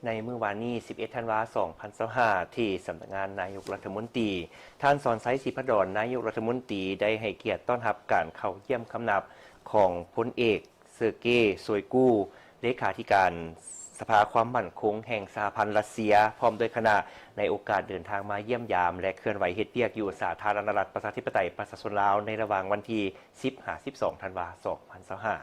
ໃນມື້ວານນີ້ ສິບເອັດ ທັນວາ ສອງພັນຊາວຫ້າ ທີ່ສຳນັກງານນາຍົກລັດຖະມົນຕີ, ທ່ານ ສອນໄຊ ສີພັນດອນ ນາຍົກລັດຖະມົນຕີ ໄດ້ໃຫ້ກຽດຕ້ອນຮັບການເຂົ້າຢ້ຽມຄຳນັບຂອງພົນເອກ ເຊີເກ ໂຊຍກູ ເລຂາທິການສະພາຄວາມໝັ້ນຄົງແຫ່ງສະຫະພັນຣັດເຊຍ ພ້ອມດ້ວຍຄະນະ ໃນໂອກາດເດີນທາງມາຢ້ຽມຢາມ ແລະ ເຄື່ອນໄຫວເຮັດວຽກຢູ່ສາທາລະນະລັດ ປະຊາທິປະໄຕ ປະຊາຊົນລາວ ໃນລະຫວ່າງວັນທີ ສິບ ຫາ ສິບສອງ ທັນວາ ສອງພັນຊາວຫ້າ.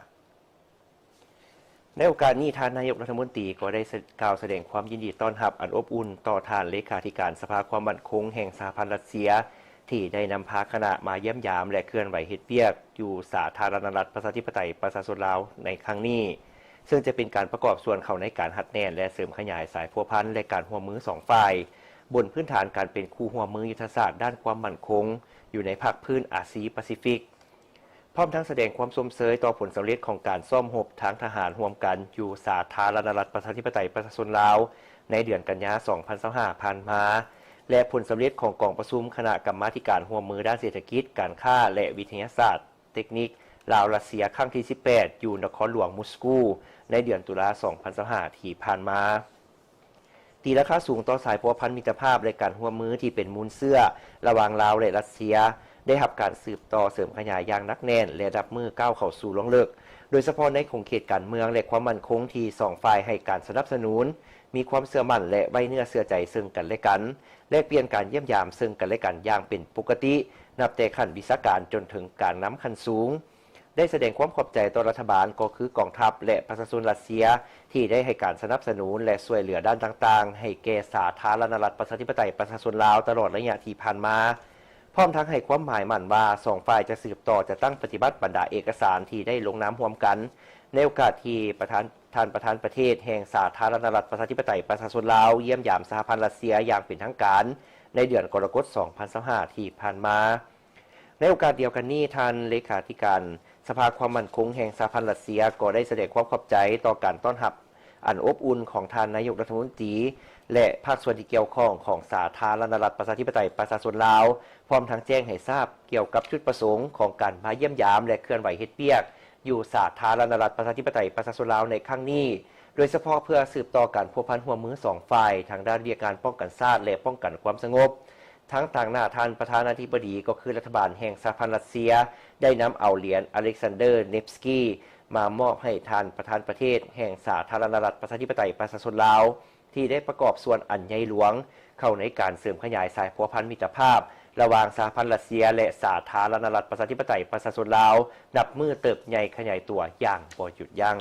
ໃນໂອກາດນີ້, ທ່ານນາຍົກລັດຖະມົນຕີກໍໄດ້ກ່າວສະແດງຄວາມຍິນດີຕ້ອນຮັບອັນອົບອຸ່ນຕໍ່ທ່ານເລຂາທິການສະພາຄວາມໝັ້ນຄົງແຫ່ງສະຫະພັນຣັດເຊຍ ທີ່ໄດ້ນຳພາຄະນະມາຢ້ຽມຢາມ ແລະ ເຄື່ອນໄຫວເຮັດວຽກຢູ່ສາທາລະນະລັດ ປະຊາທິປະໄຕ ປະຊາຊົນລາວໃນຄັ້ງນີ້, ເຊິ່ງຈະເປັນການປະກອບສ່ວນເຂົ້າໃນການຮັດແໜ້ນ ແລະ ເສີມຂະຫຍາຍສາຍພົວພັນ ແລະ ການຮ່ວມມືສອງຝ່າຍ ບົນພື້ນຖານການເປັນຄູ່ຮ່ວມມືຍຸດທະສາດດ້ານຄວາມໝັ້ນຄົງ ຢູ່ໃນພາກພື້ນອາຊີປາຊີຟິກ. ພ້ອມທັງສະແດງຄວາມຊົມເຊີຍຕໍ່ຜົນສຳເລັດຂອງການຊ້ອມຮົບທາງທະຫານຮ່ວມກັນຢູ່ສາທາລະນະລັດ ປະຊາທິປະໄຕ ປະຊາຊົນລາວ ໃນເດືອນກັນຍາ ສອງພັນຊາວຫ້າ ຜ່ານມາ ແລະ ຜົນສຳເລັດຂອງກອງປະຊຸມຄະນະກຳມາທິການຮ່ວມມືດ້ານເສດຖະກິດ, ການຄ້າ ແລະ ວິທະຍາສາດເຕັກນິກ ລາວ-ຣັດເຊຍ ຄັ້ງທີ ສິບແປດ ຢູ່ນະຄອນຫຼວງມົສກູ ໃນເດືອນຕຸລາ ສອງພັນຊາວຫ້າ ທີ່ຜ່ານມາ. ຕີລາຄາສູງຕໍ່ສາຍພົວພັນມິດຕະພາບ ແລະ ການຮ່ວມມືທີ່ເປັນມູນເຊື້ອລະຫວ່າງລາວ ແລະ ຣັດເຊຍ ໄດ້ຮັບການສືບຕໍ່ເສີມຂະຫຍາຍຢ່າງໜັກແໜ້ນ ແລະ ນັບມື້ກ້າວເຂົ້າສູ່ລວງເລິກ, ໂດຍສະເພາະໃນຂົງເຂດການເມືອງ ແລະ ຄວາມໝັ້ນຄົງທີ່ສອງຝ່າຍໃຫ້ການສະໜັບສະໜູນ, ມີຄວາມເຊື່ອໝັ້ນ ແລະ ໄວ້ເນື້ອເຊື່ອໃຈເຊິ່ງກັນ ແລະ ກັນ, ແລກປ່ຽນການຢ້ຽມຢາມເຊິ່ງກັນ ແລະ ກັນຢ່າງເປັນປົກກະຕິ, ນັບແຕ່ຂັ້ນວິຊາການຈົນເຖິງການນຳຂັ້ນສູງ. ໄດ້ສະແດງຄວາມຂອບໃຈຕໍ່ລັດຖະບານ ກໍຄືກອງທັບ ແລະ ປະຊາຊົນຣັດເຊຍ ທີ່ໄດ້ໃຫ້ການສະໜັບສະໜູນ ແລະ ຊ່ວຍເຫຼືອດ້ານຕ່າງໆ ໃຫ້ແກ່ສາທາລະນະລັດ ປະຊາທິປະໄຕ ປະຊາຊົນລາວ ຕະຫຼອດໄລຍະທີ່ຜ່ານມາ, ພ້ອມທັງໃຫ້ຄວາມໝາຍໝັ້ນວ່າ ສອງຝ່າຍຈະສືບຕໍ່ຈັດຕັ້ງປະຕິບັດບັນດາເອກະສານທີ່ໄດ້ລົງນາມຮ່ວມກັນ. ໃນໂອກາດທີ່ປະທານ ທ່ານປະທານປະເທດແຫ່ງສາທາລະນະລັດ ປະຊາທິປະໄຕ ປະຊາຊົນລາວ ຢ້ຽມຢາມສະຫະພັນຣັດເຊຍຢ່າງເປັນທາງການ ໃນເດືອນກໍລະກົດ ສອງພັນຊາວຫ້າ ທີ່ຜ່ານມາ. ໃນໂອກາດດຽວກັນນີ້, ທ່ານເລຂາທິການສະພາຄວາມໝັ້ນຄົງແຫ່ງສະຫະພັນຣັດເຊຍ ກໍໄດ້ສະແດງຄວາມຂອບໃຈຕໍ່ການຕ້ອນຮັບອັນອົບອຸ່ນຂອງທ່ານນາຍົກລັດຖະມົນຕີ ແລະ ພາກສ່ວນທີ່ກ່ຽວຂ້ອງຂອງສາທາລະນະລັດ ປະຊາທິປະໄຕ ປະຊາຊົນລາວ, ພ້ອມທັງແຈ້ງໃຫ້ຊາບກ່ຽວກັບຈຸດປະສົງຂອງການມາຢ້ຽມຢາມ ແລະ ເຄື່ອນໄຫວເຮັດວຽກຢູ່ສາທາລະນະລັດ ປະຊາທິປະໄຕ ປະຊາຊົນລາວໃນຄັ້ງນີ້, ໂດຍສະເພາະເພື່ອສືບຕໍ່ການພົວພັນຮ່ວມມືສອງຝ່າຍ ທາງດ້ານວຽກງານປ້ອງກັນຊາດ ແລະ ປ້ອງກັນຄວາມສະຫງົບ. ທັງຕາງໜ້າທ່ານປະທານາທິບໍດີ ກໍຄືລັດຖະບານແຫ່ງສະຫະພັນຣັດເຊຍ ໄດ້ນຳເອົາຫຼຽນອາເລັກຊານເດີ ເນັບສກີ ມາມອບໃຫ້ທ່ານປະທານປະເທດແຫ່ງສາທາລະນະລັດ ປະຊາທິປະໄຕ ປະຊາຊົນລາວ ທີ່ໄດ້ປະກອບສ່ວນອັນໃຫຍ່ຫຼວງເຂົ້າໃນການເສີມຂະຫຍາຍສາຍພົວພັນມິດຕະພາບ ລະຫວ່າງສະຫະພັນຣັດເຊຍ ແລະ ສາທາລະນະລັດ ປະຊາທິປະໄຕ ປະຊາຊົນລາວ ນັບມື້ເຕີບໃຫຍ່ຂະຫຍາຍຕົວຢ່າງບໍ່ຢຸດຢັ້ງ.